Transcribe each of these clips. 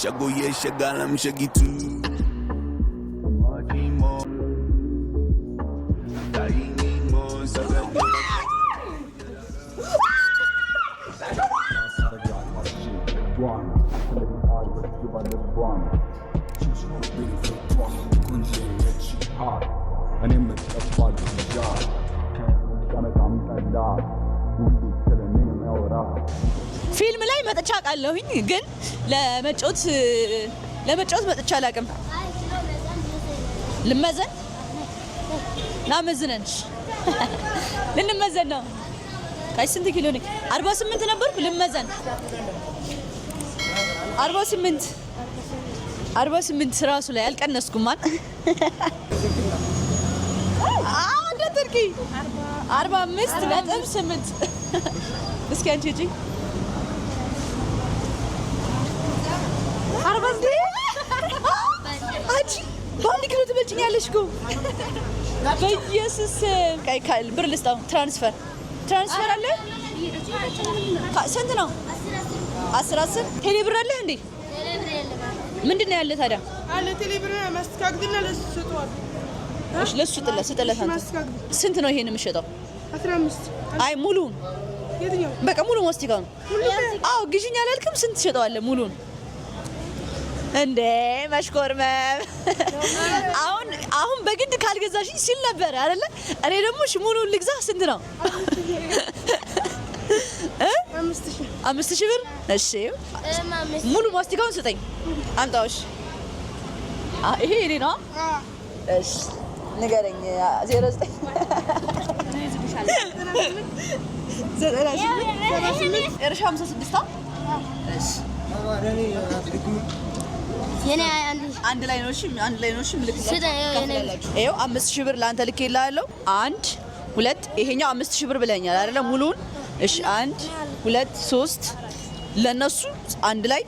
ሸጎዬ ሸጋለም ሸጊቱ ፊልም ላይ መጥቻ አውቃለሁኝ፣ ግን ለመጫወት መጥቻ አላውቅም። ልመዘን ና መዝነን ልንመዘን ነው። ቃይ ስንት ኪሎ ነኝ? 48 ነበርኩ። ልመዘን 48 48 ራሱ ላይ አልቀነስኩም። ማን አንደ ትርኪ 45.8። እስኪ አንቺ እጂ 49። አንቺ በአንድ ኪሎ ትበልጭኛለሽ እኮ በኢየሱስ። ብር ልስጣው። Transfer አለ። ስንት ነው? 10 10 ቴሌ ብር አለህ እንዴ? ምንድን ነው ያለ ታዲያ? አለ ቴሌ ብር ማስተካከልና ለሱ ሰጠዋል። እሺ ለሱ ስጥለት ስጥለት። አንተ ስንት ነው ይሄን የምሸጠው? 15። አይ ሙሉውን። የትኛው? በቃ ሙሉ ማስቲካውን። አዎ ግዢኝ አላልክም? ስንት ትሸጠዋለህ ሙሉውን? እንዴ መሽኮርመም። አሁን አሁን በግድ ካልገዛሽኝ ሲል ነበር አይደለ? እኔ ደግሞ እሺ ሙሉውን ልግዛ። ስንት ነው? 5,000 ብር። እሺ ሙሉ ማስቲካውን ስጠኝ። አምጣው። እሺ ይሄ የእኔ ነው። እሺ ንገረኝ። 09 98 እርሻ 56። እሺ አንድ ላይ ነው። እሺ አንድ ላይ ነው። እሺ ምልክት ይኸው 5,000 ብር ለአንተ ልኬልሃለሁ። 1 2 ይሄኛው 5,000 ብር ብለኛል አይደለ? ሙሉውን። እሺ 1 2 3 ለነሱ አንድ ላይ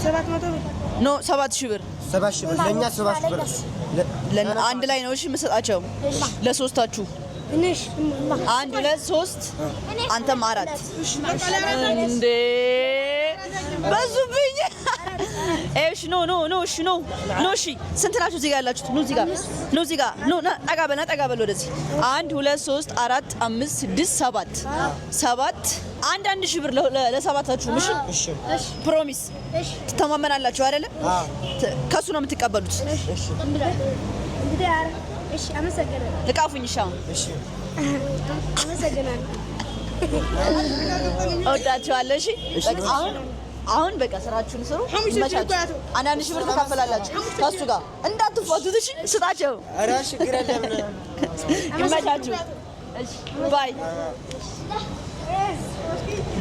700 ብር። No 7,000 ብር። 7,000 ብር ለኛ 7,000 ብር አንድ ላይ ነው። እሺ የምሰጣቸው ለሶስታችሁ 1 2 3 አንተም 4። እንዴ በዙብኝ። እሺ no no no እሺ no no እሺ ስንት ናችሁ እዚህ ጋር ያላችሁት? ኑ እዚህ ጋር ኑ እዚህ ጋር ኑ ና ጠጋ በል ና ጠጋ በል ወደዚህ። 1 2 3 4 5 6 7 7 1 1 ሺህ ብር ለሰባታችሁ። እሺ promise ትተማመናላችሁ አይደለ? ከሱ ነው የምትቀበሉት። እቃፉኝ። እሺ አሁን እወዳችኋለሁ። እሺ አሁን አሁን በቃ ስራችሁን ስሩ። ይመቻችሁ። አንዳንድ ሺህ ብር ትካፈላላችሁ ከሱ ጋር እንዳትፋቱት። እሺ ስጣቸው። ይመቻችሁ። Bye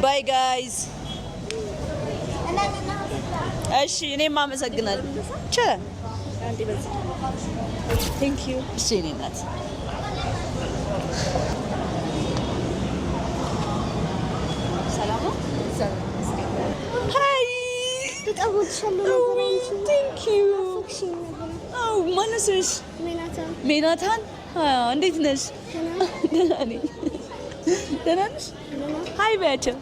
bye guys። እሺ እኔም አመሰግናለሁ። ይቻላል። Thank you። እሺ የእኔ እናት ሰላም ነው። Hi thank you። ማነው ስምሽ? ሜናታን። እንዴት ነሽ? ደህና ነኝ። ደህና ነሽ? Hi በያቸው።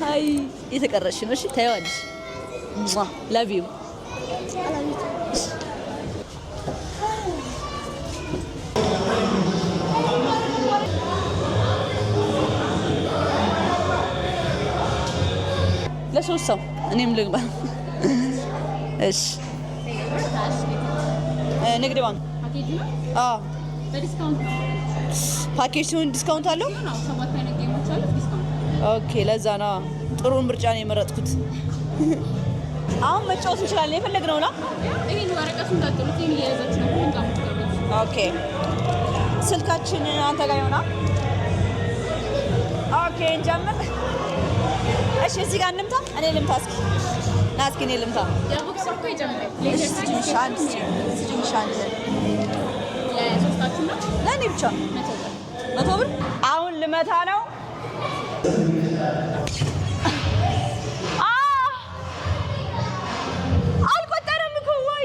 Hi የተቀረሽ ነው። እሺ ታይዋለሽ። Love you። ለሶስት ሰው እኔም ልግባ። እሺ ንግድ ባንክ። አዎ ፓኬጅ ሲሆን discount አለው። Okay ለዛ ነው ጥሩን ምርጫ ነው የመረጥኩት። አሁን መጫወት እንችላለን የፈለግነው ነው። Okay ስልካችን አንተ ጋር ይሆናል። Okay እንጀምር። እሺ እዚህ ጋር እንምታ። እኔ ልምታ እስኪ ና እስኪ እኔ ልምታ። ለእኔ ብቻ 100 ብር። አሁን ልመታ ነው። አልቆጠረም እኮ ወይ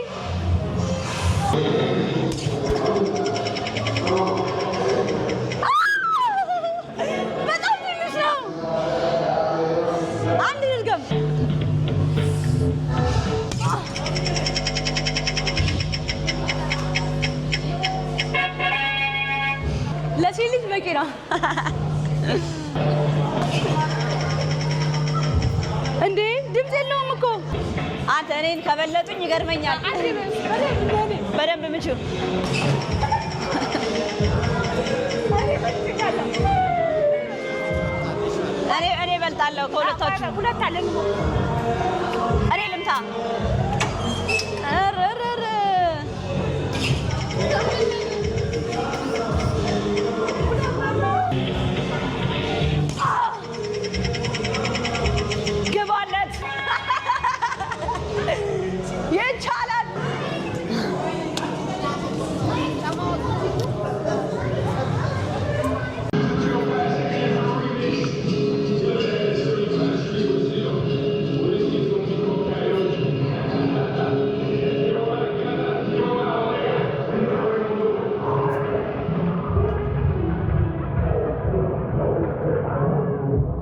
በጣም ትንሽ ነው። አንድ ልድገም። በቂ ነው። እንዴ ድምፅ የለውም እኮ። አንተ እኔን ከበለጡኝ ይገርመኛል። በደንብ ምችው። እኔ እበልጣለሁ ከሁለታችሁ። እኔ ልምታ። ኧረ ኧረ ኧረ። ግባለት። ይቻላል።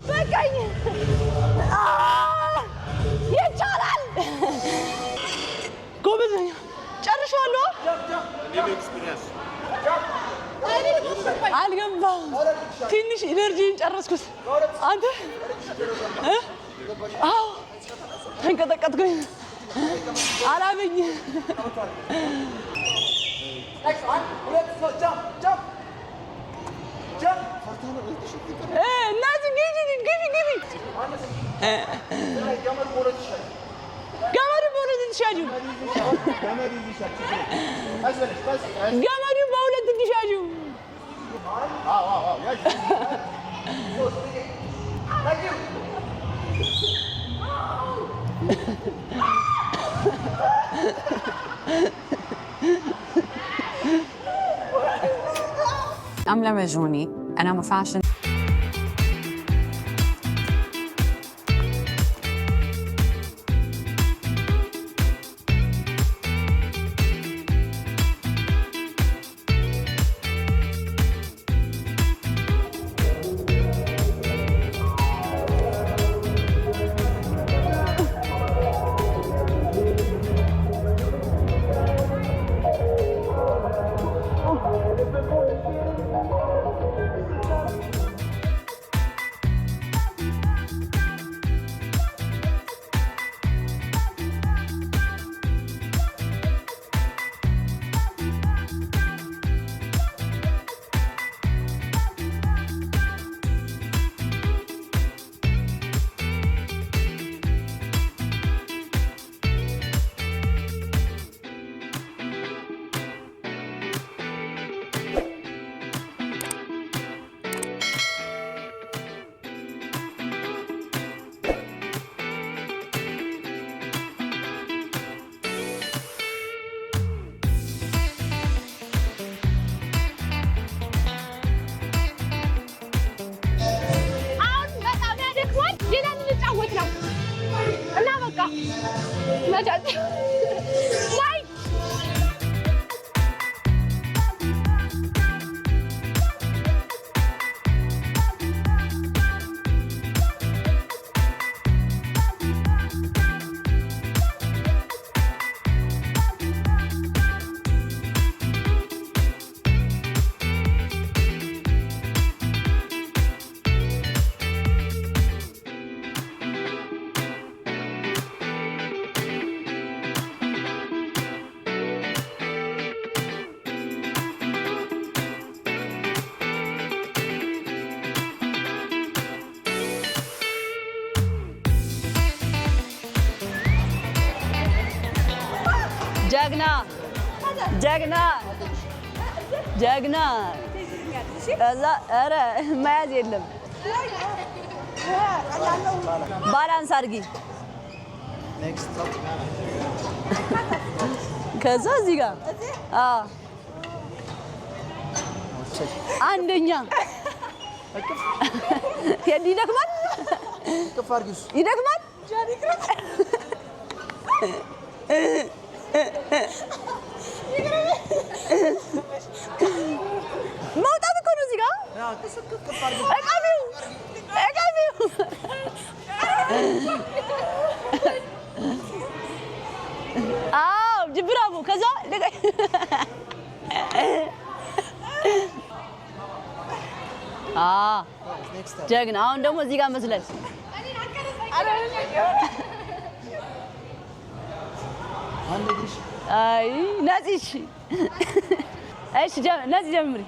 በቃኝ። ይቻላል። ጎበዝ ነኝ። ጨርሼዋለሁ። አልገባም። ትንሽ energy ን ጨረስኩት። አንተ እ? አዎ ተንቀጠቀጥኩኝ። አላበኝ። እናዚህ ግቢ ግቢ ግቢ። ገመዱ በሁለት እንዲሻጁ፣ ገመዱ በሁለት እንዲሻጁ። I'm Lama Joni, and I'm a fashion አሁን በጣም ያደክማል። ሌላ ልንጫወት ነው እና በቃ መጫወት ላይ። ጀግና ጀግና ጀግና። ከዛ ኧረ መያዝ የለም፣ balance አድርጊ። ከዛ እዚህ ጋር፣ አዎ፣ አንደኛ። ይደክማል፣ ይደክማል። መውጣት እኮ ነው እዚህ ጋር። እቀፊው እቀፊው። አዎ bravo። ከዛ አ ጀግና። አሁን ደግሞ እዚህ ጋር መዝለል። አይ ነፂ፣ እሺ እሺ፣ ነፂ ጀምሪ።